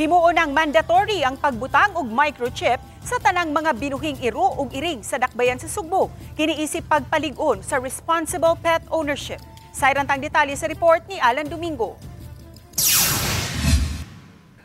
Himuon ng mandatory ang pagbutang og microchip sa tanang mga binuhing iro ug iring sa dakbayan sa Sugbo. Kini isip pagpalig-on sa responsible pet ownership. Sayran tang detalye sa report ni Alan Domingo.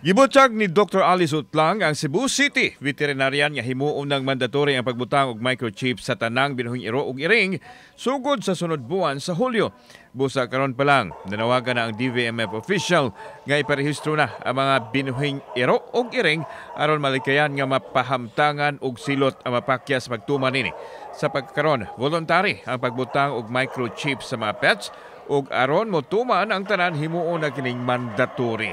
Gibutyag ni Dr. Alice Utlang, ang Cebu City veterinarian, nga himuon ng mandatory ang pagbutang og microchip sa tanang binuhing iro ug iring sugod sa sunod buwan sa Hulyo. Busa karon pa lang, nanawagan na ang DVMF official nga iparehistro na ang mga binuhing iro ug iring aron malikayan nga mapahamtangan og silot ang mapakyas pagtuman nini. Sa pagkaron, voluntary ang pagbutang og microchip sa mga pets ug aron motuman ang tanan, himuon na kining mandatory.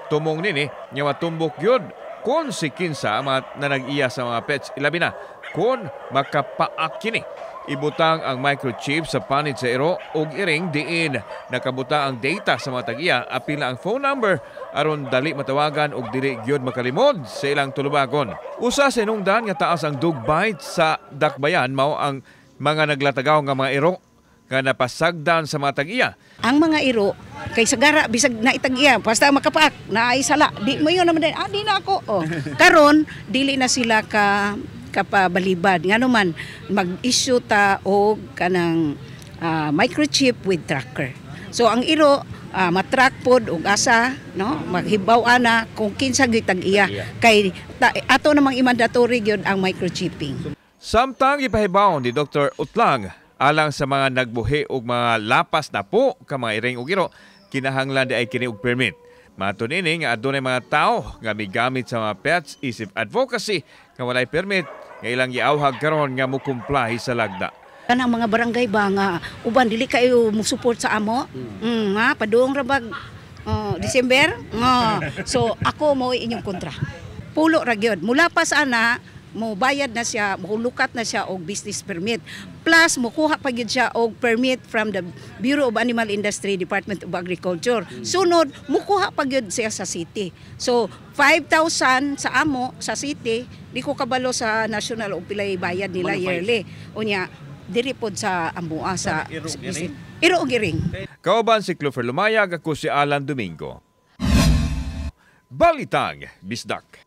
Tumong nini nga matumbok gyud kung si kinsa ang mga nanag-iya sa mga pets, ilabi na kung makapaak kini. Ibutang ang microchip sa panid sa iro ug iring diin nakabutang ang data sa mga tag-iya, apil na ang phone number, aron dali matawagan ug dili gyud makalimod sa ilang tulubagon. Usa sa hinungdan nga taas ang dog bite sa dakbayan mao ang mga naglatagaw nga mga iro nga napasagdan sa mga tag-iya. Ang mga iro kay sagara bisag naitag-iya, basta makapaak naay sala, di mo yun naman din, ah, di na ako, oh. Karon dili na sila ka kapabalibad, ngano man mag-issue ta og kanang microchip with tracker. So ang iro matrack pod og asa, no, maghibaw ana kung kinsa gyud tag-iya, kay ato namang i-mandatory gyud ang microchipping. Samtang ipahibaw ni Dr. Utlang, alang sa mga nagbuhi og mga lapas na po ka mga iring ug iro, kinahanglan di ay kini og permit. Mato nini nga adunay mga tao nga migamit sa mga pets isip advocacy nga walay permit nga ilang giawhag karon nga mo-comply sa lagda. Kanang mga barangay ba nga uban dili kayo mo support sa amo? Ha, padung ra bag, oh, December? Oh. So ako mo inyong kontra. Pulo ra gyud. Mula pa sa ana, mo bayad na siya, mulukat na siya og business permit. Plus mukuha pa gyud siya og permit from the Bureau of Animal Industry, Department of Agriculture. Sunod, mukuha pa gyud siya sa city. So 5,000 sa amo sa city, di ko kabalo sa national og pilay bayad nila yearly. Unya diri pod sa amua sa iro og iring. Kauban si Clover Lumayag, ako si Alan Domingo. Balitang Bisdak.